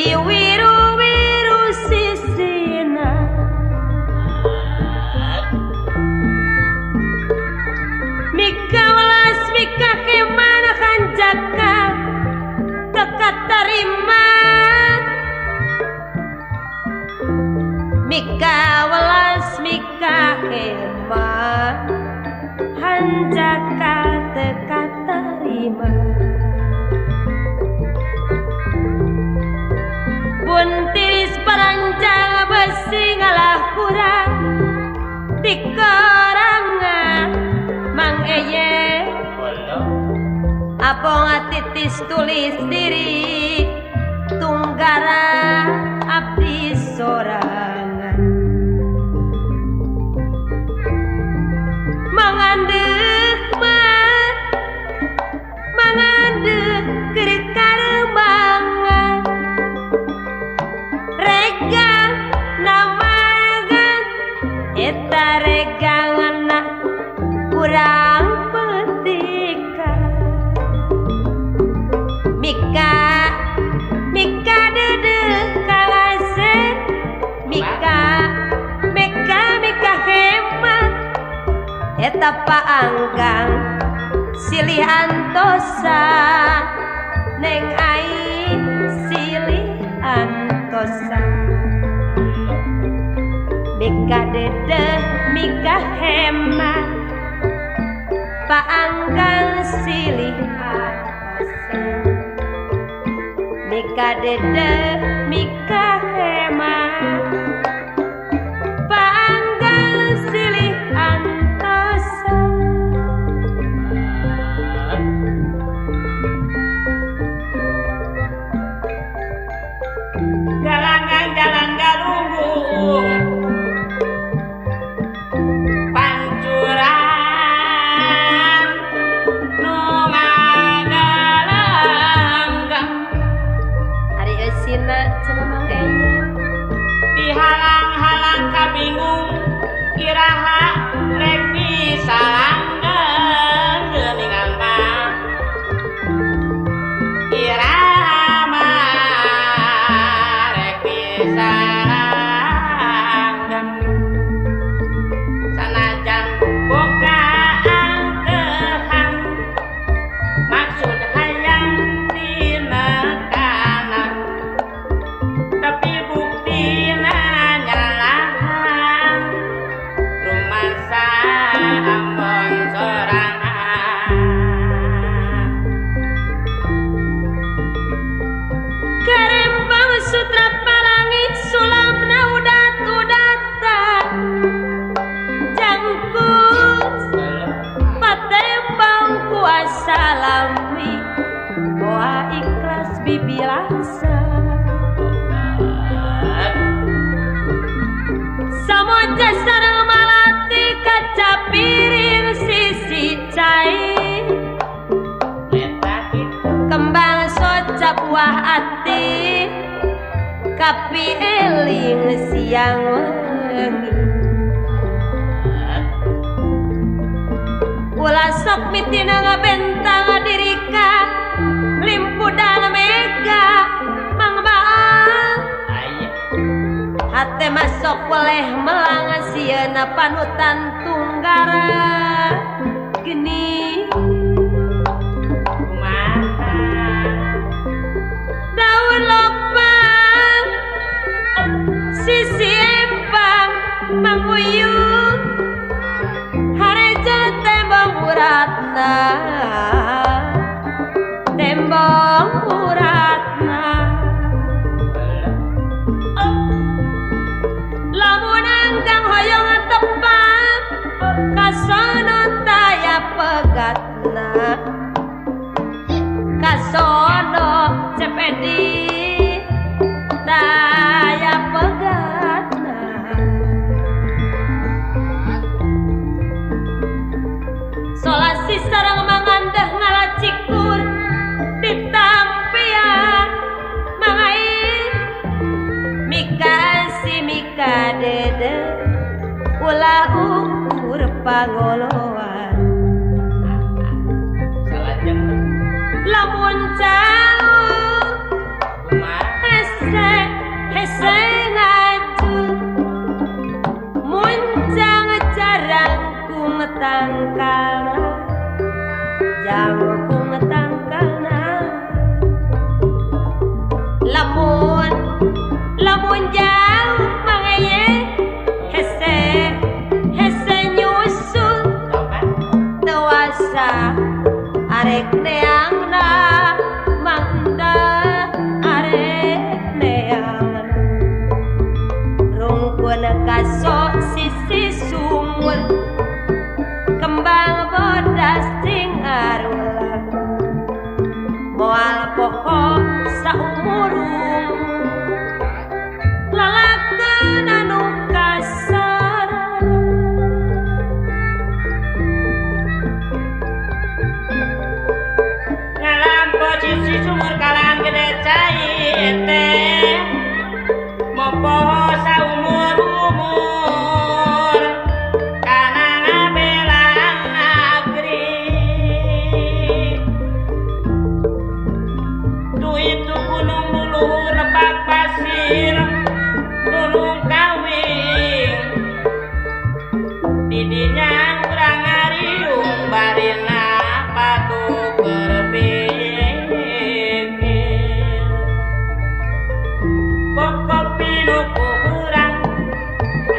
Di wiru-wiru sisina Mika welas mika kemana hanjaka teka tarima Mika welas mika hemat hanjaka teka tarima Buntiris paranjang besi ngalah kurang di korangan Mang Eye Apong titis tulis diri tunggara abdi sorangan Mangandeuh mah mangandeuh keur karemangan Regang namagan eta reganganna kurang pentika Mika mika dedeh kalase mika meka mika hemat eta paanggang silih antosa neng aing silih antosa Mika dedeh mika hemat paanggang silih antosa Mika dedeh mika hemat paanggang silih antosa Galangan jalan galunggung pancuran nu ngagalanggang Ari eusina cenah Mang Eye dihalang-halang kabingung iraha rek bisa langgeng geuningan mah iraha mah rek bisa langgeng sanajan boga angkehan maksud hayang tinekanan tapi buktina nyalahan rumasa ambon sorangan Karembang sutra palangit sulamna udat-udatan jangkus patembang kuasa lami boa ikhlas bibilasa Samoja sareng malati kacapirin sisi cai eta kitu kembang soca buah ati kapi eling siang wengi Ulah sok mitina ngabentang dirika limpudan mega Mang Baal aya hate masok boleh melang sieuna panutan tunggara geni kumaha daun lopang sisi empang manguyung hareja tembong uratna tembong uratna lamun angkang hoyong tepang kasono taya pegatna kasono cepedi taya pegatna Solasi sareng mangandeh ngalacikur ditampian mangain mika si mika dede ulah ukur pangoloan salajeng lamun jauh kumaha asa Arek neangna Mang Enda arek neangna rungkun kaso sisi sumur kembang bodas ting arulang moal poho saumurung lalakeun anu kasar Ngalampo sisi sumur kalang gede cai teh mopoho saumur-umur kana ngabelaan negeri duit tu gunung luluhur lebak pasir gunung kawin didinya urang ngariung barina patu berpikir pokok pilu kurang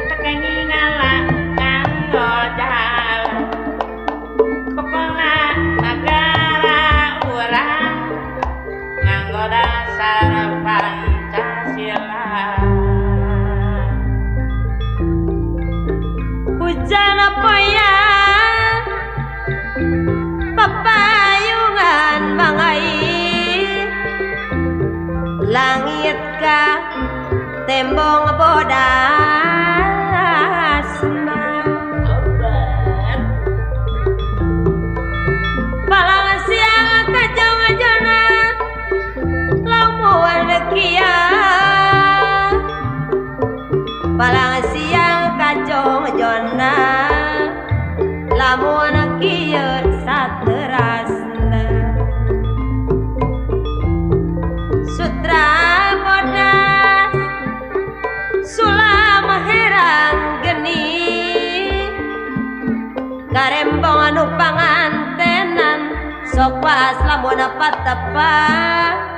tekeng ngalah kanggo jalan pokona negara urang nganggo dasar Pancasila. Hujan poya papayungan mangai langit ka tembong bodas Obat. Palang siang kajong jona lamun kia palang siang kajong jona lamun kieu saterasna sutra bodas sulam herang geni karembong anu pangantenan sok pas lamun patepang.